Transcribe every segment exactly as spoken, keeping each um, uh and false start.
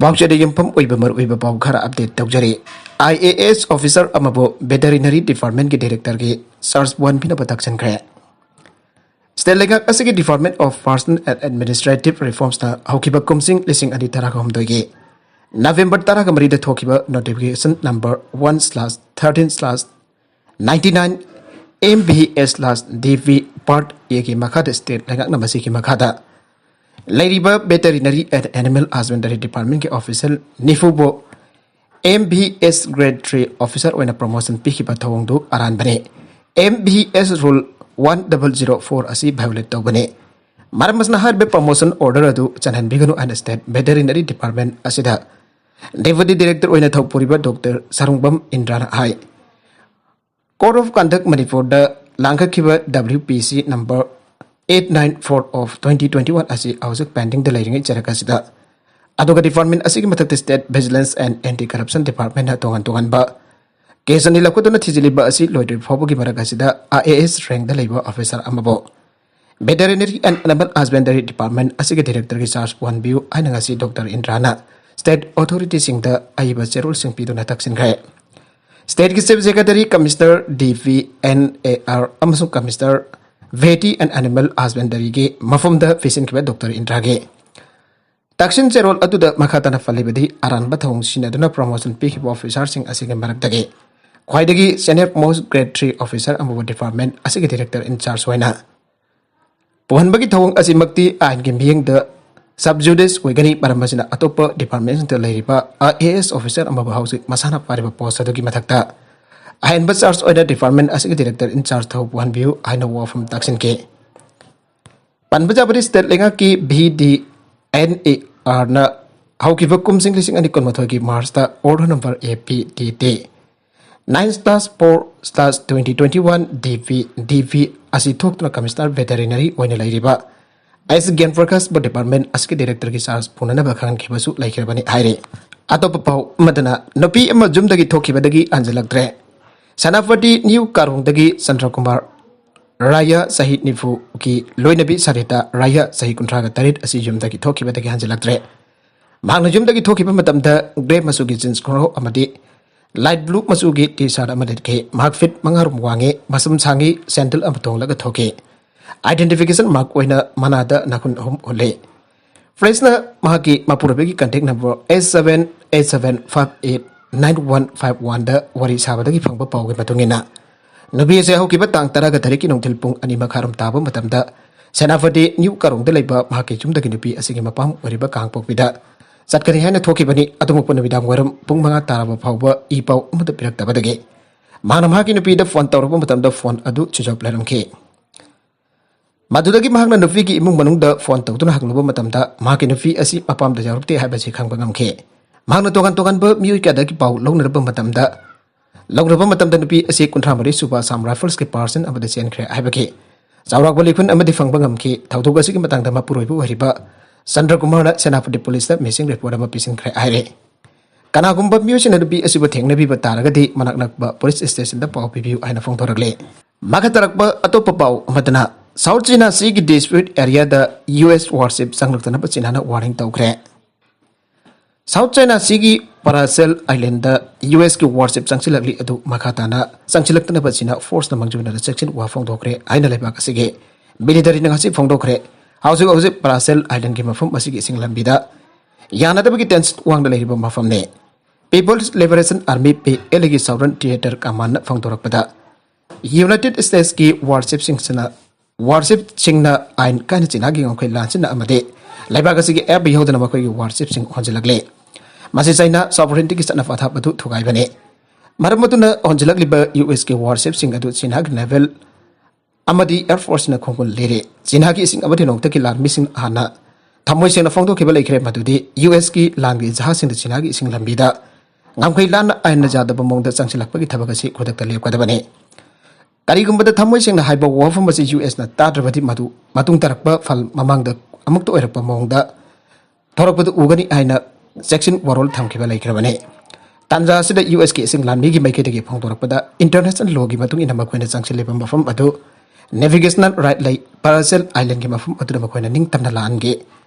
ꯄꯥꯎꯆꯦꯗ ꯌꯨꯝꯐꯝ ꯑꯣꯏꯕ ꯃꯔꯨꯑꯣꯏꯕ ꯄꯥꯎ ꯈꯔ ꯑꯞꯗꯦꯠ ꯇꯧꯖꯔꯤ꯫ ꯑꯥꯏ ꯑꯦ ꯑꯦꯁ ꯑꯣꯐꯤꯁꯔ ꯑꯃꯕꯨ ꯚꯦꯇꯔꯤꯅꯔꯤ ꯗꯤꯄꯥꯔꯠꯃꯦꯟꯒꯤ ꯗꯥꯏꯔꯦꯛꯇꯔꯒꯤ ꯆꯥꯔꯖ ꯋꯥꯟ ꯄꯤꯅꯕ ꯇꯛꯁꯤꯟꯈ꯭ꯔꯦ꯫ ꯁ꯭ꯇꯦꯠ ꯂꯩꯉꯥꯛ ꯑꯁꯤꯒꯤ Department of Personnel and Administrative Reformsꯅ ꯍꯧꯈꯤꯕ ꯀꯨꯝꯖꯤꯡ ꯂꯤꯁꯤꯡ ꯑꯅꯤ ꯇꯔꯥꯒ ꯍꯨꯝꯗꯣꯏꯒꯤ ꯅꯕꯦꯝꯕꯔ ꯇꯔꯥꯒ ꯃꯔꯤꯗ ꯊꯣꯛꯈꯤꯕ notification number one slash thirteen slash ninety nine M B S slash D V Part Aꯒꯤ ꯃꯈꯥꯗ ꯁ꯭ꯇꯦꯠ ꯂꯩꯉꯥꯛꯅ ꯃꯁꯤꯒꯤ ꯃꯈꯥꯗ ꯂꯩꯔꯤꯕ Veterinary and Animal Husbandry Departmentꯀꯤ officer ꯅꯤꯐꯨꯕꯨ M B S Grade three officer ꯑꯣꯏꯅ promotion ꯄꯤꯈꯤꯕ ꯊꯧꯑꯣꯡꯗꯨ ꯑꯔꯥꯟꯕꯅꯤ꯫ M B S Rule one double zero four ꯑꯁꯤ violate ꯇꯧꯕꯅꯤ꯫ ꯃꯔꯝ ꯑꯁꯤꯅ ꯍꯥꯏꯔꯤꯕ promotion order ꯑꯗꯨ ꯆꯜꯍꯟꯕꯤꯒꯅꯨ ꯍꯥꯏꯅ State Veterinary Department ꯑꯁꯤꯗ Deputy Director ꯑꯣꯏꯅ ꯊꯧ ꯄꯨꯔꯤꯕ ꯗꯣꯛꯇꯔ ꯁꯔꯨꯡꯕꯝ ꯏꯟꯗ꯭ꯔꯥꯅ ꯍꯥꯏ꯫ Code of Conduct ꯃꯅꯤꯄꯨꯔꯗ ꯂꯥꯡꯈꯠꯈꯤꯕ W P C number eight nine four of twenty twenty one ꯑꯁꯤ ꯍꯧꯖꯤꯛ pendingꯗ ꯂꯩꯔꯤꯉꯩ ꯆꯔꯛ ꯑꯁꯤꯗ ꯑꯗꯨꯒ department ꯑꯁꯤꯒꯤ ꯃꯊꯛꯇ State Vigilance and Anti Corruption Departmentꯅ ꯇꯣꯉꯥꯟ ꯇꯣꯉꯥꯟꯕ case ꯑꯅꯤ ꯂꯧꯈꯠꯇꯨꯅ ꯊꯤꯖꯤꯜꯂꯤꯕ ꯑꯁꯤ ꯂꯣꯏꯗ꯭ꯔꯤꯕ ꯐꯥꯎꯕꯒꯤ ꯃꯔꯛ ꯑꯁꯤꯗ I A S rankꯗ ꯂꯩꯕ officer ꯑꯃꯕꯨ Veterinary and Animal Husbandry Department ꯑꯁꯤꯒꯤ directorꯒꯤ charge ꯄꯨꯍꯟꯕꯤꯌꯨ ꯍꯥꯏꯅ ꯉꯁꯤ ꯗꯣꯛꯇꯔ ꯏꯟꯗ꯭ꯔꯥꯅ state authorityꯁꯤꯡꯗ ꯑꯏꯕ ꯆꯦꯔꯣꯜꯁꯤꯡ ꯄꯤꯗꯨꯅ ꯇꯛꯁꯤꯟꯈ꯭ꯔꯦ꯫ Stateꯀꯤ Chief Secretary, Commissioner D V N A R ꯑꯃꯁꯨꯡ Commissioner Vety and Animal Husbandryꯒꯤ ꯃꯐꯝꯗ ꯄꯤꯁꯤꯟꯈꯤꯕ ꯗꯣꯛꯇꯔ ꯏꯟꯗ꯭ꯔꯥꯒꯤ ꯇꯛꯁꯤꯟ ꯆꯦꯔꯣꯜ ꯑꯗꯨꯗ ꯃꯈꯥ ꯇꯥꯅ ꯄꯜꯂꯤꯕꯗꯤ, ꯑꯔꯥꯟꯕ ꯊꯧꯑꯣꯡ ꯁꯤꯖꯤꯟꯅꯗꯨꯅ promotion ꯄꯤꯈꯤꯕ officerꯁꯤꯡ ꯑꯁꯤꯒꯤ ꯃꯔꯛꯇꯒꯤ ꯈ꯭ꯋꯥꯏꯗꯒꯤ senior most Grade three officer ꯑꯃꯕꯨ department ꯑꯁꯤꯒꯤ director in charge ꯑꯣꯏꯅ ꯄꯨꯍꯟꯕꯒꯤ ꯊꯧꯑꯣꯡ ꯑꯁꯤꯃꯛꯇꯤ ꯑꯥꯏꯟꯒꯤ ꯃꯤꯠꯌꯦꯡꯗ sub judice ꯑꯣꯏꯒꯅꯤ꯫ ꯃꯔꯝ ꯑꯁꯤꯅ ꯑꯇꯣꯞꯄ departmentꯁꯤꯡꯗ ꯂꯩꯔꯤꯕ I A S officer ꯑꯃꯕꯨ ꯍꯧꯖꯤꯛ ꯃꯁꯥꯅ ꯄꯥꯏꯔꯤꯕ post ꯑꯗꯨꯒꯤ ꯃꯊꯛꯇ ꯑꯍꯦꯟꯕ charge ꯑꯣꯏꯅ department ꯑꯁꯤꯒꯤ director in charge ꯊꯧ ꯄꯨꯍꯟꯕꯤꯌꯨ ꯍꯥꯏꯅ ꯋꯥꯐꯝ ꯇꯥꯛꯁꯤꯟꯈꯤ꯫ ꯄꯟꯕ ꯌꯥꯕꯗꯤ, state ꯂꯩꯉꯥꯛꯀꯤ V D N A Rꯅ ꯍꯧꯈꯤꯕ ꯀꯨꯝꯖꯤꯡ ꯂꯤꯁꯤꯡ ꯑꯅꯤ ꯀꯨꯟꯃꯥꯊꯣꯏꯒꯤ Marchꯇ order number A P T T nine slash four slash twenty twenty one D V D V ꯑꯁꯤ ꯊꯣꯛꯇꯨꯅ Commissioner Veterinary ꯑꯣꯏꯅ ꯂꯩꯔꯤꯕ ꯑꯦꯁ ꯒ꯭ꯌꯥꯟ ꯄ꯭ꯔꯀꯥꯁꯄꯨ department ꯑꯁꯤꯒꯤ directorꯒꯤ charge ꯄꯨꯅꯅꯕ ꯈꯪꯍꯟꯈꯤꯕꯁꯨ ꯂꯩꯈꯤꯕꯅꯤ ꯍꯥꯏꯔꯤ꯫ ꯑꯇꯣꯞꯄ ꯄꯥꯎ ꯑꯃꯗꯅ, ꯅꯨꯄꯤ ꯑꯃ ꯌꯨꯝꯗꯒꯤ ꯊꯣꯛꯈꯤꯕꯗꯒꯤ ꯍꯟꯖꯤꯜꯂꯛꯇ꯭ꯔꯦ꯫ ꯁꯦꯅꯥꯄꯇꯤ ꯅ꯭ꯌꯨ ꯀꯥꯔꯣꯡꯗꯒꯤ ꯆꯟꯗ꯭ꯔꯀꯨꯃꯥꯔ ꯔꯥꯌꯥ, ꯆꯍꯤ ꯅꯤꯐꯨꯒꯤ ꯂꯣꯏꯅꯕꯤ ꯁꯔꯤꯇꯥ ꯔꯥꯌꯥ, ꯆꯍꯤ ꯀꯨꯟꯊ꯭ꯔꯥꯒ ꯇꯔꯦꯠ ꯑꯁꯤ ꯌꯨꯝꯗꯒꯤ ꯊꯣꯛꯈꯤꯕꯗꯒꯤ ꯍꯟꯖꯤꯜꯂꯛꯇ꯭ꯔꯦ꯫ ꯃꯍꯥꯛꯅ ꯌꯨꯝꯗꯒꯤ ꯊꯣꯛꯈꯤꯕ ꯃꯇꯝꯗ ꯒ꯭ꯔꯦ ꯃꯆꯨꯒꯤ ꯖꯤꯟꯁ ꯈꯣꯡꯒ꯭ꯔꯥꯎ ꯑꯃꯗꯤ ꯂꯥꯏꯠ ꯕ꯭ꯂꯨ ꯃꯆꯨꯒꯤ ꯇꯤ ꯁꯥꯔꯠ ꯑꯃ ꯂꯤꯠꯈꯤ꯫ ꯃꯍꯥꯛ ꯐꯤꯠ ꯃꯉꯥ ꯔꯣꯝ ꯋꯥꯡꯉꯤ, ꯃꯁꯝ ꯁꯥꯡꯉꯤ, ꯁꯦꯟꯗꯜ ꯑꯃ ꯇꯣꯡꯂꯒ ꯊꯣꯛꯈꯤ꯫ ꯑꯥꯏꯗꯦꯟꯇꯤꯐꯤꯀꯦꯁꯟ ꯃꯥꯔꯛ ꯑꯣꯏꯅ ꯃꯅꯥꯗ ꯅꯥꯈꯨꯟ ꯑꯍꯨꯝ ꯎꯠꯂꯤ꯫ ꯐ꯭ꯔꯦꯟꯁꯅ ꯃꯍꯥꯛꯀꯤ ꯃꯄꯨꯔꯣꯏꯕꯒꯤ contact number eight seven eight seven five eight nine one five one ꯗ ꯋꯥꯔꯤ ꯁꯥꯕꯗꯒꯤ ꯐꯪꯕ ꯄꯥꯎꯒꯤ ꯃꯇꯨꯡ ꯏꯟꯅ, ꯅꯨꯄꯤ ꯑꯁꯤ ꯍꯧꯈꯤꯕ ꯇꯥꯡ ꯇꯔꯥꯒ ꯇꯔꯦꯠꯀꯤ ꯅꯨꯡꯊꯤꯜ ꯄꯨꯡ ꯑꯅꯤ ꯃꯈꯥꯏꯔꯣꯝ ꯇꯥꯕ ꯃꯇꯝꯗ ꯁꯦꯅꯥꯄꯇꯤ ꯅ꯭ꯌꯨ ꯀꯥꯔꯣꯡꯗ ꯂꯩꯕ ꯃꯍꯥꯛꯀꯤ ꯌꯨꯝꯗꯒꯤ ꯅꯨꯄꯤ ꯑꯁꯤꯒꯤ ꯃꯄꯥꯝ ꯑꯣꯏꯔꯤꯕ ꯀꯥꯡꯄꯣꯛꯄꯤꯗ ꯆꯠꯀꯅꯤ ꯍꯥꯏꯅ ꯊꯣꯛꯈꯤꯕꯅꯤ꯫ ꯑꯗꯨꯃꯛꯄ ꯅꯨꯃꯤꯗꯥꯡ ꯋꯥꯏꯔꯝ ꯄꯨꯡ ꯃꯉꯥ ꯇꯥꯔꯕ ꯐꯥꯎꯕ ꯏ ꯄꯥꯎ ꯑꯃꯠꯇ ꯄꯤꯔꯛꯇꯕꯗꯒꯤ ꯃꯍꯥꯛꯅ ꯃꯍꯥꯛꯀꯤ ꯅꯨꯄꯤꯗ ꯐꯣꯟ ꯇꯧꯔꯛꯄ ꯃꯇꯝꯗ ꯐꯣꯟ ꯑꯗꯨ switch off ꯂꯩꯔꯝꯈꯤ꯫ ꯃꯗꯨꯗꯒꯤ ꯃꯍꯥꯛꯅ ꯅꯨꯄꯤꯒꯤ ꯏꯃꯨꯡ ꯃꯅꯨꯡꯗ ꯐꯣꯟ ꯇꯧꯗꯨꯅ ꯍꯪꯂꯨꯕ ꯃꯇꯝꯗ ꯃꯍꯥꯛꯀꯤ ꯅꯨꯄꯤ ꯑꯁꯤ ꯃꯄꯥꯝꯗ ꯌꯥꯎꯔꯛꯇꯦ ꯍꯥꯏꯕꯁꯤ ꯈꯪꯕ ꯉꯝꯈꯤ꯫ ꯃꯍꯥꯛꯅ ꯇꯣꯉꯥꯟ ꯇꯣꯉꯥꯟꯕ ꯃꯤꯑꯣꯏ ꯀꯌꯥꯗꯒꯤ ꯄꯥꯎ ꯂꯧꯅꯔꯕ ꯃꯇꯝꯗ, ꯂꯧꯅꯔꯕ ꯃꯇꯝꯗ ꯅꯨꯄꯤ ꯑꯁꯤ ꯀꯨꯟꯊ꯭ꯔꯥ ꯃꯔꯤ ꯁꯨꯕ ꯑꯁꯥꯝ ꯔꯥꯏꯐꯜꯁꯀꯤ ꯄꯥꯔꯁꯟ ꯑꯃꯗ ꯆꯦꯟꯈ꯭ꯔꯦ ꯍꯥꯏꯕꯒꯤ ꯆꯥꯎꯔꯥꯛꯄ ꯂꯤꯈꯨꯟ ꯑꯃꯗꯤ ꯐꯪꯕ ꯉꯝꯈꯤ꯫ ꯊꯧꯗꯣꯛ ꯑꯁꯤꯒꯤ ꯃꯇꯥꯡꯗ ꯃꯄꯨꯔꯣꯏꯕ ꯑꯣꯏꯔꯤꯕ ꯆꯟꯗ꯭ꯔ ꯀꯨꯃꯥꯔꯅ ꯁꯦꯅꯥꯄꯇꯤ ꯄꯨꯂꯤꯁꯇ ꯃꯤꯁꯤꯡ ꯔꯤꯄꯣꯔꯠ ꯑꯃ ꯄꯤꯁꯤꯟꯈ꯭ꯔꯦ ꯍꯥꯏꯔꯦ꯫ ꯀꯅꯥꯒꯨꯝꯕ ꯃꯤꯑꯣꯏꯁꯤꯡꯅ ꯅꯨꯄꯤ ꯑꯁꯤꯕꯨ ꯊꯦꯡꯅꯕꯤꯕ ꯇꯥꯔꯒꯗꯤ ꯃꯅꯥꯛ ꯅꯛꯄ ꯄꯨꯂꯤꯁ ꯁ꯭ꯇꯦꯁꯟꯗ ꯄꯥꯎ ꯄꯤꯕꯤꯌꯨ ꯍꯥꯏꯅ ꯐꯣꯡꯗꯣꯔꯛꯂꯦ꯫ ꯃꯈꯥ ꯇꯥꯔꯛꯄ ꯑꯇꯣꯞꯄ ꯄꯥꯎ ꯑꯃꯗꯅ, ꯁꯥꯎꯠ ꯆꯥꯏꯅꯥ ꯁꯤꯒꯤ ꯗꯤꯁꯄ꯭ꯌꯨꯠ ꯑꯦꯔꯤꯌꯥꯗ ꯌꯨ ꯑꯦꯁ ꯋꯥꯔꯁꯤꯞ ꯆꯪꯂꯛꯇꯅꯕ ꯆꯤꯅꯥꯅ ꯋꯥꯔꯅꯤꯡ ꯇꯧꯈ꯭ꯔꯦ꯫ ꯁꯥꯎꯠ ꯆꯥꯏꯅꯥ ꯁꯤꯒꯤ ꯄꯔꯥꯁꯦꯜ ꯑꯥꯏꯂꯦꯟꯗ ꯌꯨ ꯑꯦꯁꯀꯤ ꯋꯥꯔꯁꯤꯞ ꯆꯪꯁꯤꯜꯂꯛꯂꯤ ꯑꯗꯨ ꯃꯈꯥ ꯇꯥꯅ ꯆꯪꯁꯤꯜꯂꯛꯇꯅꯕ ꯆꯤꯅꯥ ꯐꯣꯔꯁꯅ ꯃꯥꯡꯖꯧꯅꯅ ꯆꯦꯛꯁꯤꯟ ꯋꯥ ꯐꯣꯡꯗꯣꯛꯈ꯭ꯔꯦ ꯍꯥꯏꯅ ꯂꯩꯕꯥꯛ ꯑꯁꯤꯒꯤ ꯃꯤꯂꯤꯇꯔꯤꯅ ꯉꯁꯤ ꯐꯣꯡꯗꯣꯛꯈ꯭ꯔꯦ꯫ ꯍꯧꯖꯤꯛ ꯍꯧꯖꯤꯛ ꯄꯔꯥꯁꯦꯜ ꯑꯥꯏꯂꯦꯟꯒꯤ ꯃꯐꯝ ꯑꯁꯤꯒꯤ ꯏꯁꯤꯡ ꯂꯝꯕꯤꯗ ꯌꯥꯅꯗꯕꯒꯤ ꯇꯦꯟꯁꯟ ꯋꯥꯡꯅ ꯂꯩꯔꯤꯕ ꯃꯐꯝꯅꯤ꯫ People's liberation army, P L ꯑꯦꯒꯤ ꯁꯥꯎꯗꯔꯟ ꯊꯤꯌꯦꯇꯔ ꯀꯃꯥꯟꯅ ꯐꯣꯡꯗꯣꯔꯛꯄꯗ, ꯌꯨꯅꯥꯏꯇꯦꯗ ꯁ꯭ꯇꯦꯠꯁꯀꯤ ꯋꯥꯔꯁꯤꯞꯁꯤꯡꯁꯤꯅ, ꯋꯥꯔꯁꯤꯞꯁꯤꯡꯅ ꯑꯥꯏꯟ ꯀꯥꯏꯅ ꯆꯤꯅꯥꯒꯤ ꯉꯝꯈꯩ ꯂꯥꯟꯁꯤꯟꯅ ꯑꯃꯗꯤ ꯂꯩꯕꯥꯛ ꯑꯁꯤꯒꯤ ꯑꯦꯞ ꯌꯧꯗꯅ ꯃꯈꯣꯏꯒꯤ ꯋꯥꯔꯁꯤꯞꯁꯤꯡ ꯍꯣꯟꯖꯤꯜꯂꯛꯂꯤ꯫ ꯃꯁꯤ ꯆꯥꯏꯅꯥ ꯁꯣꯚꯔꯦꯟꯇꯤꯒꯤ ꯆꯠꯅ ꯄꯊꯥꯞ ꯑꯗꯨ ꯊꯨꯒꯥꯏꯕꯅꯤ꯫ ꯃꯔꯝ ꯑꯗꯨꯅ ꯍꯣꯟꯖꯤꯜꯂꯛꯂꯤꯕ ꯌꯨ ꯑꯦꯁꯀꯤ ꯋꯥꯔꯁꯤꯞꯁꯤꯡ ꯑꯗꯨ ꯆꯤꯅꯥꯒꯤ ꯅꯦꯚꯦꯜ ꯑꯃꯗꯤ ꯑꯦꯌꯔ ꯐꯣꯔꯁꯅ ꯈꯣꯡꯒꯨꯜ ꯂꯤꯔꯤ꯫ ꯆꯤꯅꯥꯒꯤ ꯏꯁꯤꯡ ꯑꯃꯗꯤ ꯅꯣꯡꯊꯛꯀꯤ ꯂꯥꯟꯃꯤꯁꯤꯡ ꯍꯥꯟꯅ ꯊꯃꯣꯏ ꯁꯦꯡꯅ ꯐꯣꯡꯗꯣꯛꯈꯤꯕ ꯂꯩꯈ꯭ꯔꯦ, ꯃꯗꯨꯗꯤ ꯌꯨ ꯑꯦꯁꯀꯤ ꯂꯥꯟꯒꯤ ꯖꯍꯥꯖꯁꯤꯡꯗ ꯆꯤꯅꯥꯒꯤ ꯏꯁꯤꯡ ꯂꯝꯕꯤꯗ ꯉꯝꯈꯩ ꯂꯥꯟꯅ ꯑꯥꯏꯟꯅ ꯌꯥꯗꯕ ꯃꯑꯣꯡꯗ ꯆꯪꯁꯤꯜꯂꯛꯄꯒꯤ ꯊꯕꯛ ꯑꯁꯤ ꯈꯨꯗꯛꯇ ꯂꯦꯞꯀꯗꯕꯅꯤ꯫ ꯀꯔꯤꯒꯨꯝꯕꯗ ꯊꯃꯣꯏ ꯁꯦꯡꯅ ꯍꯥꯏꯕ ꯋꯥꯐꯝ ꯑꯁꯤ ꯌꯨ ꯑꯦꯁꯅ ꯇꯥꯗ꯭ꯔꯕꯗꯤ ꯃꯗꯨ ꯃꯇꯨꯡ ꯇꯥꯔꯛꯄ ꯐꯜ ꯃꯃꯥꯡꯗ ꯑꯃꯨꯛꯇ ꯑꯣꯏꯔꯛꯄ ꯃꯑꯣꯡꯗ ꯊꯣꯔꯛꯄꯗꯨ ꯎꯒꯅꯤ ꯍꯥꯏꯅ ꯆꯦꯛꯁꯤꯟ ꯋꯥꯔꯣꯜ ꯊꯝꯈꯤꯕ ꯂꯩꯈ꯭ꯔꯕꯅꯤ꯫ ꯇꯥꯟꯖꯥ ꯑꯁꯤꯗ ꯌꯨ ꯑꯦꯁꯀꯤ ꯏꯁꯤꯡ ꯂꯥꯟꯃꯤꯒꯤ ꯃꯥꯏꯀꯩꯗꯒꯤ ꯐꯣꯡꯗꯣꯔꯛꯄꯗ, ꯏꯟꯇꯔꯅꯦꯁꯅꯦꯜ ꯂꯣꯒꯤ ꯃꯇꯨꯡ ꯏꯟꯅ ꯃꯈꯣꯏꯅ ꯆꯪꯁꯤꯜꯂꯤꯕ ꯃꯐꯝ ꯑꯗꯨ ꯅꯦꯚꯤꯒꯦꯁꯅꯦꯜ ꯔꯥꯏꯠ ꯂꯩ, ꯄꯔꯥꯁꯦꯜ ꯑꯥꯏꯂꯦꯟꯒꯤ ꯃꯐꯝ ꯑꯗꯨꯗ ꯃꯈꯣꯏꯅ ꯅꯤꯡꯇꯝꯅ ꯂꯥꯟꯒꯤ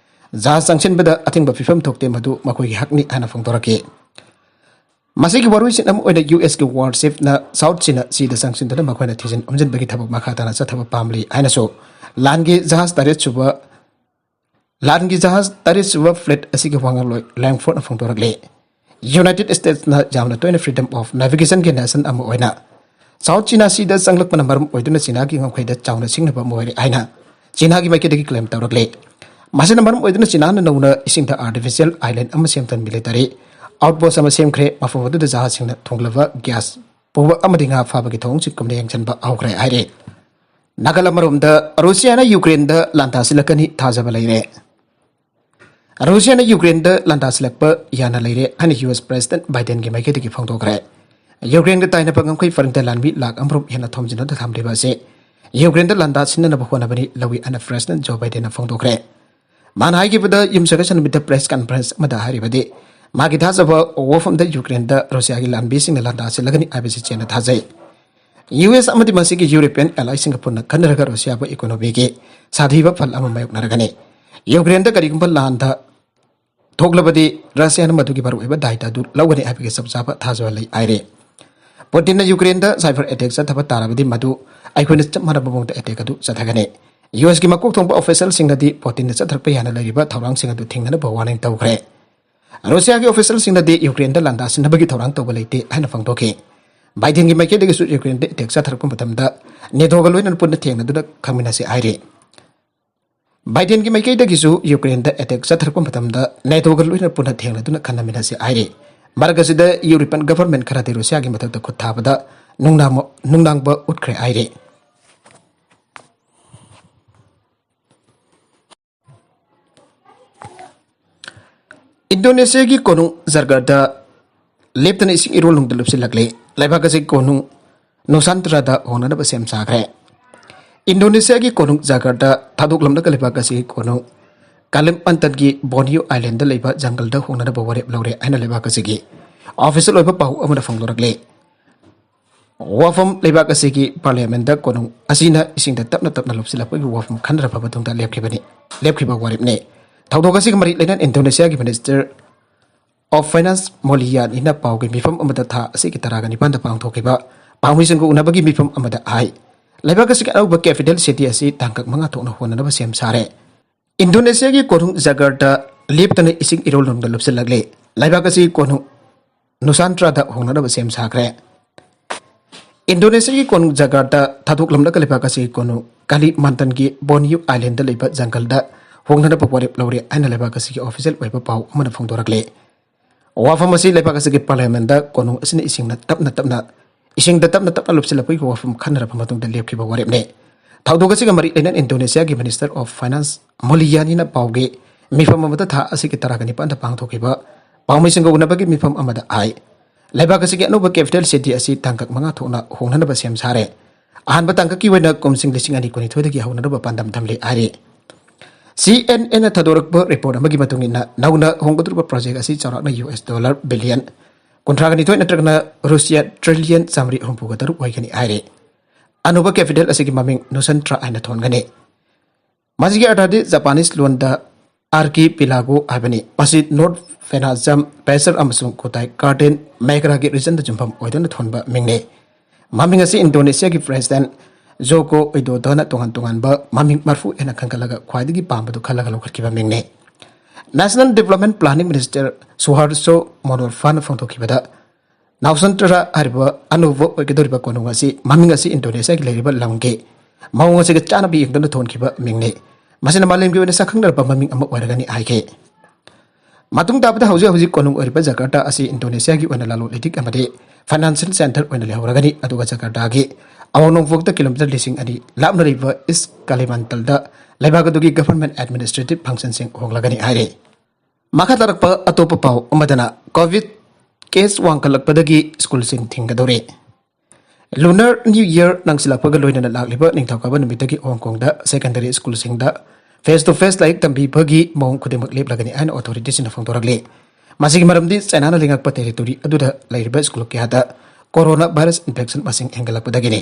ꯖꯍꯥꯖ ꯆꯪꯁꯤꯟꯕꯗ ꯑꯊꯤꯡꯕ ꯄꯤꯐꯝ ꯊꯣꯛꯇꯦ, ꯃꯗꯨ ꯃꯈꯣꯏꯒꯤ ꯍꯛꯅꯤ ꯍꯥꯏꯅ ꯐꯣꯡꯗꯣꯔꯛꯈꯤ꯫ ꯃꯁꯤꯒꯤ ꯋꯥꯔꯣꯏꯁꯤꯟ ꯑꯃ ꯑꯣꯏꯅ ꯌꯨ ꯑꯦꯁꯀꯤ ꯋꯥꯔꯁꯤꯞꯅ ꯁꯥꯎꯠ ꯆꯤꯅꯥ ꯁꯤꯗ ꯆꯪꯁꯤꯟꯗꯨꯅ ꯃꯈꯣꯏꯅ ꯊꯤꯖꯤꯟ ꯍꯨꯝꯖꯤꯟꯕꯒꯤ ꯊꯕꯛ ꯃꯈꯥ ꯇꯥꯅ ꯆꯠꯊꯕ ꯄꯥꯝꯂꯤ ꯍꯥꯏꯅꯁꯨ ꯂꯥꯟꯒꯤ ꯖꯍꯥꯖ ꯇꯔꯦꯠ ꯁꯨꯕ ꯂꯥꯟꯒꯤ ꯖꯍꯥꯖ ꯇꯔꯦꯠ ꯁꯨꯕ ꯐ꯭ꯂꯤꯠ ꯑꯁꯤꯒꯤ ꯋꯥꯉꯥꯡꯂꯣꯏ ꯂꯦꯡꯐꯣꯔꯗꯅ ꯐꯣꯡꯗꯣꯔꯛꯂꯤ꯫ ꯌꯨꯅꯥꯏꯇꯦꯗ ꯁ꯭ꯇꯦꯠꯁꯅ ꯌꯥꯝꯅ ꯇꯣꯏꯅ freedom of navigationꯒꯤ nation ꯑꯃ ꯑꯣꯏꯅ ꯁꯥꯎꯠ ꯆꯤꯅꯥ ꯁꯤꯗ ꯆꯪꯂꯛꯄꯅ ꯃꯔꯝ ꯑꯣꯏꯗꯨꯅ ꯆꯤꯅꯥꯒꯤ ꯉꯝꯈꯩꯗ ꯆꯥꯎꯅ ꯁꯤꯡꯅꯕ ꯑꯃ ꯑꯣꯏꯔꯦ ꯍꯥꯏꯅ ꯆꯤꯅꯥꯒꯤ ꯃꯥꯏꯀꯩꯗꯒꯤ claim ꯇꯧꯔꯛꯂꯤ꯫ ꯃꯁꯤꯅ ꯃꯔꯝ ꯑꯣꯏꯗꯨꯅ ꯆꯤꯅꯥꯅ ꯅꯧꯅ ꯏꯁꯤꯡꯗ artificial island ꯑꯃ ꯁꯦꯝꯗꯨꯅ military outpost ꯑꯃ ꯁꯦꯝꯈ꯭ꯔꯦ꯫ ꯃꯐꯝ ꯑꯗꯨꯗ ꯖꯍꯥꯖꯁꯤꯡꯅ ꯊꯣꯡꯂꯕ gas ꯄꯨꯕ ꯑꯃꯗꯤ ꯉꯥ ꯐꯥꯕꯒꯤ ꯊꯧꯑꯣꯡꯁꯤꯡ ꯀꯨꯞꯅ ꯌꯦꯡꯁꯤꯟꯕ ꯍꯧꯈ꯭ꯔꯦ ꯍꯥꯏꯔꯤ꯫ ꯅꯥꯀꯜ ꯑꯃꯔꯣꯝꯗ ꯔꯨꯁꯤꯌꯥꯅ ꯌꯨꯀ꯭ꯔꯦꯟꯗ ꯂꯥꯟꯗꯥꯁꯤꯜꯂꯛꯀꯅꯤ ꯊꯥꯖꯕ ꯂꯩꯔꯦ꯫ ꯔꯨꯁꯤꯌꯥꯅ ꯌꯨꯀ꯭ꯔꯦꯟꯗ ꯂꯥꯟꯗꯥꯁꯤꯜꯂꯛꯄ ꯌꯥꯅ ꯂꯩꯔꯦ ꯍꯥꯏꯅ ꯌꯨ ꯑꯦꯁ ꯄ꯭ꯔꯦꯁꯤꯗꯦꯟꯠ ꯕꯥꯏꯗꯦꯟꯒꯤ ꯃꯥꯏꯀꯩꯗꯒꯤ ꯐꯣꯡꯗꯣꯛꯈ꯭ꯔꯦ꯫ ꯌꯨꯀ꯭ꯔꯦꯟꯒ ꯇꯥꯏꯅꯕ ꯉꯝꯈꯩ ꯄꯔꯤꯡꯗ ꯂꯥꯟꯃꯤ ꯂꯥꯈ ꯑꯃꯔꯣꯝ ꯍꯦꯟꯅ ꯊꯣꯝꯖꯤꯟꯗꯨꯅ ꯊꯝꯂꯤꯕ ꯑꯁꯤ ꯌꯨꯀ꯭ꯔꯦꯟꯗ ꯂꯥꯟꯗꯥ ꯁꯤꯟꯅꯅꯕ ꯍꯣꯠꯅꯕꯅꯤ ꯂꯧꯏ ꯍꯥꯏꯅ ꯄ꯭ꯔꯦꯁꯤꯗꯦꯟꯠ ꯖꯣ ꯕꯥꯏꯗꯦꯟꯅ ꯐꯣꯡꯗꯣꯛꯈ꯭ꯔꯦ꯫ ꯃꯥꯅ ꯍꯥꯏꯈꯤꯕꯗ ꯌꯨꯝꯁꯀꯩꯁ ꯅꯨꯃꯤꯠꯇ ꯄ꯭ꯔꯦꯁ ꯀꯟꯐꯔꯦꯟꯁ ꯑꯃꯗ ꯍꯥꯏꯔꯤꯕꯗꯤ, ꯃꯥꯒꯤ ꯊꯥꯖꯕ ꯋꯥꯐꯝꯗ ꯌꯨꯀ꯭ꯔꯦꯟꯗ ꯔꯨꯁꯤꯌꯥꯒꯤ ꯂꯥꯟꯃꯤꯁꯤꯡꯅ ꯂꯥꯟꯗꯥ ꯁꯤꯜꯂꯒꯅꯤ ꯍꯥꯏꯕꯁꯤ ꯆꯦꯟꯅ ꯊꯥꯖꯩ꯫ ꯌꯨ ꯑꯦꯁ ꯑꯃꯗꯤ ꯃꯁꯤꯒꯤ ꯌꯨꯔꯣꯄꯤꯌꯟ ꯑꯦꯂꯥꯏꯁꯤꯡꯒ ꯄꯨꯟꯅ ꯈꯟꯅꯔꯒ ꯔꯨꯁꯤꯌꯥꯕꯨ ꯏꯀꯣꯅꯣꯃꯤꯒꯤ ꯁꯥꯊꯤꯕ ꯐꯜ ꯑꯃ ꯃꯥꯌꯣꯛꯅꯔꯒꯅꯤ꯫ ꯌꯨꯀ꯭ꯔꯦꯟꯗ ꯀꯔꯤꯒꯨꯝꯕ ꯂꯥꯟꯗ ꯊꯣꯛꯂꯕꯗꯤ ꯔꯁꯤꯌꯥꯅ ꯃꯗꯨꯒꯤ ꯃꯔꯨꯑꯣꯏꯕ ꯗꯥꯏꯇ ꯑꯗꯨ ꯂꯧꯒꯅꯤ ꯍꯥꯏꯕꯒꯤ ꯆꯞ ꯆꯥꯕ ꯊꯥꯖꯕ ꯂꯩ ꯍꯥꯏꯔꯤ꯫ ꯄꯨꯇꯤꯟꯅ ꯌꯨꯀ꯭ꯔꯦꯟꯗ cyber attack ꯆꯠꯊꯕ ꯇꯥꯔꯕꯗꯤ ꯃꯗꯨ ꯑꯩꯈꯣꯏꯅ ꯆꯞ ꯃꯥꯟꯅꯕ ꯃꯑꯣꯡꯗ attack ꯑꯗꯨ ꯆꯠꯊꯒꯅꯤ꯫ ꯌꯨ ꯑꯦꯁꯀꯤ ꯃꯀꯣꯛ ꯊꯣꯡꯕ officialꯁꯤꯡꯅꯗꯤ ꯄꯨꯇꯤꯟꯅ ꯆꯠꯊꯔꯛꯄ ꯌꯥꯅ ꯂꯩꯔꯤꯕ ꯊꯧꯔꯥꯡꯁꯤꯡ ꯑꯗꯨ ꯊꯤꯡꯅꯅꯕ warning ꯇꯧꯈ꯭ꯔꯦ꯫ ꯔꯨꯁꯤꯌꯥꯒꯤ officialꯁꯤꯡꯅꯗꯤ ꯌꯨꯀ꯭ꯔꯦꯟꯗ ꯂꯥꯟꯗꯥ ꯁꯤꯟꯅꯕꯒꯤ ꯊꯧꯔꯥꯡ ꯇꯧꯕ ꯂꯩꯇꯦ ꯍꯥꯏꯅ ꯐꯣꯡꯗꯣꯛꯈꯤ꯫ ꯕꯥꯏꯗꯦꯟꯒꯤ ꯃꯥꯏꯀꯩꯗꯒꯤꯁꯨ ꯌꯨꯀ꯭ꯔꯦꯟꯗ attack ꯆꯠꯊꯔꯛꯄ ꯃꯇꯝꯗ ꯅꯦꯇꯣꯒ ꯂꯣꯏꯅꯅ ꯄꯨꯟꯅ ꯊꯦꯡꯅꯗꯨꯅ ꯈꯪꯃꯤꯟꯅꯁꯤ ꯍꯥꯏꯔꯤ꯫ ꯕꯥꯏꯗꯦꯟꯒꯤ ꯃꯥꯏꯀꯩꯗꯒꯤꯁꯨ ꯌꯨꯀ꯭ꯔꯦꯟꯗ attack ꯆꯠꯊꯔꯛꯄ ꯃꯇꯝꯗ ꯅꯦꯇꯣꯒ ꯂꯣꯏꯅꯅ ꯄꯨꯟꯅ ꯊꯦꯡꯅꯗꯨꯅ ꯈꯟꯅꯃꯤꯟꯅꯁꯤ ꯍꯥꯏꯔꯤ꯫ ꯃꯔꯛ ꯑꯁꯤꯗ ꯌꯨꯔꯣꯄꯤꯌꯟ government ꯈꯔꯗꯤ ꯔꯨꯁꯤꯌꯥꯒꯤ ꯃꯊꯛꯇ ꯈꯨꯠ ꯊꯥꯕꯗ ꯅꯨꯡꯅꯥꯡꯕ, ꯅꯨꯡꯅꯥꯡꯕ ꯎꯠꯈ꯭ꯔꯦ ꯍꯥꯏꯔꯤ꯫ ꯏꯟꯗꯣꯅꯦꯁꯤꯌꯥꯒꯤ ꯀꯣꯅꯨꯡ ꯖꯔꯒꯔꯗ ꯂꯦꯞꯇꯅ ꯏꯁꯤꯡ ꯏꯔꯣꯜ ꯅꯨꯡꯗ ꯂꯨꯞꯁꯤꯜꯂꯛꯂꯦ꯫ ꯂꯩꯕꯥꯛ ꯑꯁꯤꯒꯤ ꯀꯣꯅꯨꯡ ꯅꯨꯁꯥꯟꯇ꯭ꯔꯥꯗ ꯍꯣꯡꯅꯅꯕ ꯁꯦꯝ ꯁꯥꯈ꯭ꯔꯦ꯫ ꯏꯟꯗꯣꯅꯦꯁꯤꯌꯥꯒꯤ ꯀꯣꯅꯨꯡ ꯖꯔꯒꯔꯗ ꯊꯥꯗꯣꯛꯂꯝꯂꯒ ꯂꯩꯕꯥꯛ ꯑꯁꯤꯒꯤ ꯀꯣꯅꯨꯡ ꯀꯥꯂꯤꯃꯟꯇꯟꯒꯤ ꯕꯣꯔꯅꯤꯌꯣ ꯑꯥꯏꯂꯦꯟꯗ ꯂꯩꯕ ꯖꯪꯒꯜꯗ ꯍꯣꯡꯅꯅꯕ ꯋꯥꯔꯦꯞ ꯂꯧꯔꯦ ꯍꯥꯏꯅ ꯂꯩꯕꯥꯛ ꯑꯁꯤꯒꯤ official ꯑꯣꯏꯕ ꯄꯥꯎ ꯑꯃꯅ ꯐꯣꯡꯗꯣꯔꯛꯂꯤ꯫ ꯋꯥꯐꯝ ꯂꯩꯕꯥꯛ ꯑꯁꯤꯒꯤ ꯄꯥꯔꯂꯤꯌꯥꯃꯦꯟꯗ ꯀꯣꯅꯨꯡ ꯑꯁꯤꯅ ꯏꯁꯤꯡꯗ ꯇꯞꯅ ꯇꯞꯅ ꯂꯨꯞꯁꯤꯜꯂꯛꯄꯒꯤ ꯋꯥꯐꯝ ꯈꯟꯅꯔꯕ ꯃꯇꯨꯡꯗ ꯂꯦꯞꯈꯤꯕꯅꯤ, ꯂꯦꯞꯈꯤꯕ ꯋꯥꯔꯦꯞꯅꯤ꯫ ꯊꯧꯗꯣꯛ ꯑꯁꯤꯒ ꯃꯔꯤ ꯂꯩꯅꯅ ꯏꯟꯗꯣꯅꯦꯁꯤꯌꯥꯒꯤ Minister of Finance Mulyani ꯅ ꯄꯥꯎꯒꯤ ꯃꯤꯐꯝ ꯑꯃꯗ ꯊꯥ ꯑꯁꯤꯒꯤ ꯇꯔꯥꯒ ꯅꯤꯄꯥꯟꯗ ꯄꯥꯡꯊꯣꯛꯈꯤꯕ ꯄꯥꯎꯃꯤꯁꯤꯡꯒ ꯎꯅꯕꯒꯤ ꯃꯤꯐꯝ ꯑꯃꯗ ꯍꯥꯏ, ꯂꯩꯕꯥꯛ ꯑꯁꯤꯒꯤ ꯑꯅꯧꯕ capital city ꯑꯁꯤ ꯇꯥꯡꯀꯛ ꯃꯉꯥ ꯊꯣꯛꯅ ꯍꯣꯡꯅꯅꯕ ꯁꯦꯝ ꯁꯥꯔꯦ꯫ ꯏꯟꯗꯣꯅꯦꯁꯤꯌꯥꯒꯤ ꯀꯣꯅꯨꯡ ꯖꯒꯥꯔꯇꯥ ꯂꯦꯞꯇꯅ ꯏꯁꯤꯡ ꯏꯔꯣꯜ ꯂꯣꯝꯗ ꯂꯨꯞꯁꯤꯜꯂꯛꯂꯦ꯫ ꯂꯩꯕꯥꯛ ꯑꯁꯤꯒꯤ ꯀꯣꯅꯨꯡ ꯅꯨꯁꯥꯟꯇ꯭ꯔꯥꯗ ꯍꯣꯡꯅꯅꯕ ꯁꯦꯝ ꯁꯥꯈ꯭ꯔꯦ꯫ ꯏꯟꯗꯣꯅꯦꯁꯤꯌꯥꯒꯤ ꯀꯣꯅꯨꯡ ꯖꯒꯥꯔꯇꯥ ꯊꯥꯗꯣꯛꯂꯝꯂꯒ ꯂꯩꯕꯥꯛ ꯑꯁꯤꯒꯤ ꯀꯣꯅꯨꯡ ꯀꯥꯂꯤꯃꯥꯟꯇꯟꯒꯤ ꯕꯣꯔꯅꯤꯌꯨ ꯑꯥꯏꯂꯦꯟꯗ ꯂꯩꯕ ꯖꯪꯒꯜꯗ ꯍꯣꯡꯅꯅꯕ ꯋꯥꯔꯦꯞ ꯂꯧꯔꯦ ꯍꯥꯏꯅ ꯂꯩꯕꯥꯛ ꯑꯁꯤꯒꯤ official ꯑꯣꯏꯕ ꯄꯥꯎ ꯑꯃꯅ ꯐꯣꯡꯗꯣꯔꯛꯂꯦ꯫ ꯋꯥꯐꯝ ꯑꯁꯤ ꯂꯩꯕꯥꯛ ꯑꯁꯤꯒꯤ parliament ꯀꯣꯅꯨꯡ ꯑꯁꯤꯅ ꯏꯁꯤꯡꯅ ꯇꯞꯅ ꯇꯞꯅ, ꯏꯁꯤꯡꯗ ꯇꯞꯅ ꯇꯞꯅ ꯂꯨꯞꯁꯤꯜꯂꯛꯄꯒꯤ ꯋꯥꯐꯝ ꯈꯟꯅꯔꯕ ꯃꯇꯨꯡꯗ ꯂꯦꯞꯈꯤꯕ ꯋꯥꯔꯦꯞꯅꯤ꯫ ꯊꯧꯗꯣꯛ ꯑꯁꯤꯒ ꯃꯔꯤ ꯂꯩꯅꯅ ꯏꯟꯗꯣꯅꯦꯁꯤꯌꯥꯒꯤ Minister of Finance Mulyani ꯅ ꯄꯥꯎꯒꯤ ꯃꯤꯐꯝ ꯑꯃꯗ ꯊꯥ ꯑꯁꯤꯒꯤ ꯇꯔꯥꯒ ꯅꯤꯄꯥꯟꯗ ꯄꯥꯡꯊꯣꯛꯈꯤꯕ ꯄꯥꯎꯃꯤꯁꯤꯡꯒ ꯎꯅꯕꯒꯤ ꯃꯤꯐꯝ ꯑꯃꯗ ꯍꯥꯏ, ꯂꯩꯕꯥꯛ ꯑꯁꯤꯒꯤ ꯑꯅꯧꯕ capital city ꯑꯁꯤ ꯇꯥꯡꯀꯛ ꯃꯉꯥ ꯊꯣꯛꯅ ꯍꯣꯡꯅꯅꯕ ꯁꯦꯝ ꯁꯥꯔꯦ꯫ ꯑꯍꯥꯟꯕ ꯇꯥꯡꯀꯛꯀꯤ ꯑꯣꯏꯅ ꯀꯨꯝꯁꯤꯡ ꯂꯤꯁꯤꯡ ꯑꯅꯤ ꯀꯨꯟꯅꯤꯊꯣꯏꯗꯒꯤ ꯍꯧꯅꯅꯕ ꯄꯥꯟꯗꯝ ꯊꯝꯂꯤ ꯍꯥꯏꯔꯤ꯫ C N N ꯅ ꯊꯥꯗꯣꯔꯛꯄ report ꯑꯃꯒꯤ ꯃꯇꯨꯡ ꯏꯟꯅ, ꯅꯧꯅ ꯍꯣꯡꯒꯗꯧꯔꯤꯕ project ꯑꯁꯤ ꯆꯥꯎꯔꯥꯛꯅ U S dollar billion ꯀꯨꯟꯊ꯭ꯔꯥꯒ ꯅꯤꯊꯣꯏ ꯅꯠꯇ꯭ꯔꯒꯅ ꯔꯨꯁꯤꯌꯥ trillion ꯆꯥꯃꯔꯤ ꯍꯨꯝꯐꯨꯒ ꯇꯔꯨꯛ ꯑꯣꯏꯒꯅꯤ ꯍꯥꯏꯔꯤ꯫ ꯑꯅꯧꯕ capital ꯑꯁꯤꯒꯤ ꯃꯃꯤꯡ ꯅꯨꯁꯟꯇ꯭ꯔꯥ ꯍꯥꯏꯅ ꯊꯣꯟꯒꯅꯤ꯫ ꯃꯁꯤꯒꯤ ꯑꯔꯊꯗꯤ Japanese ꯂꯣꯟꯗ archipelago ꯍꯥꯏꯕꯅꯤ꯫ ꯃꯁꯤ North Phanajam, Basar ꯑꯃꯁꯨꯡ Kutai Garden, Meghalaya ꯒꯤ region ꯗ ꯌꯨꯝꯐꯝ ꯑꯣꯏꯗꯨꯅ ꯊꯣꯟꯕ ꯃꯤꯡꯅꯤ꯫ ꯃꯃꯤꯡ ꯑꯁꯤ ꯏꯟꯗꯣꯅꯦꯁꯤꯌꯥꯒꯤ President Joko Widodo ꯅ ꯇꯣꯉꯥꯟ ꯇꯣꯉꯥꯟꯕ ꯃꯃꯤꯡ ꯃꯔꯐꯨ ꯍꯦꯟꯅ ꯈꯟꯒꯠꯂꯒ ꯈ꯭ꯋꯥꯏꯗꯒꯤ ꯄꯥꯝꯕꯗꯨ ꯈꯜꯂꯒ ꯂꯧꯈꯠꯈꯤꯕ ꯃꯤꯡꯅꯤ꯫ National Development Planning Minister Suharto Monoarfa ꯅ ꯐꯣꯡꯗꯣꯛꯈꯤꯕꯗ, ꯅꯨꯁꯟꯇ꯭ꯔꯥ ꯍꯥꯏꯔꯤꯕ ꯑꯅꯧꯕ ꯑꯣꯏꯒꯗꯧꯔꯤꯕ ꯀꯣꯅꯨꯡ ꯑꯁꯤ ꯃꯃꯤꯡ ꯑꯁꯤ ꯏꯟꯗꯣꯅꯦꯁꯤꯌꯥꯒꯤ ꯂꯩꯔꯤꯕ ꯂꯝꯒꯤ ꯃꯑꯣꯡ ꯑꯁꯤꯒ ꯆꯥꯟꯅꯕ ꯌꯦꯡꯗꯨꯅ ꯊꯣꯟꯈꯤꯕ ꯃꯤꯡꯅꯤ꯫ ꯃꯁꯤꯅ ꯃꯥꯂꯦꯝꯒꯤ ꯑꯣꯏꯅ ꯁꯛꯈꯪꯅꯔꯕ ꯃꯃꯤꯡ ꯑꯃ ꯑꯣꯏꯔꯒꯅꯤ ꯍꯥꯏꯈꯤ꯫ ꯃꯇꯨꯡ ꯇꯥꯕꯗ ꯍꯧꯖꯤꯛ ꯍꯧꯖꯤꯛ ꯀꯣꯅꯨꯡ ꯑꯣꯏꯔꯤꯕ ꯖꯀꯥꯔꯇꯥ ꯑꯁꯤ ꯏꯟꯗꯣꯅꯦꯁꯤꯌꯥꯒꯤ ꯑꯣꯏꯅ ꯂꯂꯣꯟ ꯏꯇꯤꯛ ꯑꯃꯗꯤ financial center ꯑꯣꯏꯅ ꯂꯩꯍꯧꯔꯒꯅꯤ, ꯑꯗꯨꯒ ꯖꯀꯥꯔꯇꯥꯒꯤ ꯑꯋꯥꯡ ꯅꯣꯡꯄꯣꯛꯇ kilometer ꯂꯤꯁꯤꯡ ꯑꯅꯤ ꯂꯥꯞꯅ ꯂꯩꯕ East Kalimantan ꯗ ꯂꯩꯕꯥꯛ ꯑꯗꯨꯒꯤ government administrative function ꯁꯤꯡ ꯍꯣꯡꯂꯒꯅꯤ ꯍꯥꯏꯔꯤ꯫ ꯃꯈꯥ ꯇꯥꯔꯛꯄ ꯑꯇꯣꯞꯄ ꯄꯥꯎ ꯑꯃꯗꯅ, COVID case ꯋꯥꯡꯈꯠꯂꯛꯄꯗꯒꯤ school ꯁꯤꯡ ꯊꯤꯡꯒꯗꯧꯔꯦ꯫ Lunar New Year ꯅꯪꯁꯤꯜꯂꯛꯄꯒ ꯂꯣꯏꯅꯅ ꯂꯥꯛꯂꯤꯕ ꯅꯤꯡꯊꯧꯀꯥꯕ ꯅꯨꯃꯤꯠꯇꯒꯤ ꯍꯣꯡ ꯀꯣꯡꯗ secondary school ꯁꯤꯡꯗ face to face ꯂꯥꯏꯔꯤꯛ ꯇꯝꯕꯤꯕꯒꯤ ꯃꯑꯣꯡ ꯈꯨꯗꯤꯡꯃꯛ ꯂꯦꯞꯂꯒꯅꯤ ꯍꯥꯏꯅ authority ꯁꯤꯡꯅ ꯐꯣꯡꯗꯣꯔꯛꯂꯤ꯫ ꯃꯁꯤꯒꯤ ꯃꯔꯝꯗꯤ ꯆꯥꯏꯅꯥꯅ ꯂꯩꯉꯥꯛꯄ territory ꯑꯗꯨꯗ ꯂꯩꯔꯤꯕ school ꯀꯌꯥꯗ corona virus infection ꯃꯁꯤꯡ ꯍꯦꯟꯒꯠꯂꯛꯄꯗꯒꯤꯅꯤ꯫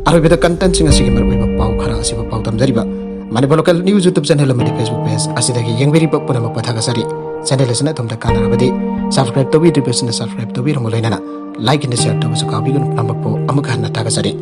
ꯑꯔꯣꯏꯕꯗ content ꯁꯤꯡ ꯑꯁꯤꯒꯤ ꯃꯔꯨꯑꯣꯏꯕ ꯄꯥꯎ ꯈꯔ ꯑꯁꯤꯕꯨ ꯄꯥꯎ ꯇꯝꯖꯔꯤꯕ Manipur local news YouTube channel ꯑꯃꯗꯤ ꯐꯦꯁꯕꯨꯛ ꯄꯦꯖ ꯑꯁꯤꯗꯒꯤ ꯌꯦꯡꯕꯤꯔꯤꯕ ꯄꯨꯝꯅꯃꯛꯄꯨ ꯊꯥꯒꯠꯆꯔꯤ꯫ ꯆꯦꯅꯦꯜ ꯑꯁꯤꯅ ꯑꯗꯣꯝꯗ ꯀꯥꯟꯅꯔꯕꯗꯤ ꯁꯕꯁꯀ꯭ꯔꯥꯏꯕ ꯇꯧꯕꯤꯗ꯭ꯔꯤꯕꯁꯤꯡꯅ ꯁꯕꯁꯀ꯭ꯔꯥꯏꯕ ꯇꯧꯕꯤꯔꯝꯃꯨ, ꯂꯣꯏꯅꯅ ꯂꯥꯏꯛ ꯑꯦꯟ ꯁꯤꯌꯔ ꯇꯧꯕꯁꯨ ꯀꯥꯎꯕꯤꯒꯅꯨ꯫ ꯄꯨꯝꯅꯃꯛꯄꯨ ꯑꯃꯨꯛ ꯍꯟꯅ ꯊꯥꯒꯠꯆꯔꯤ꯫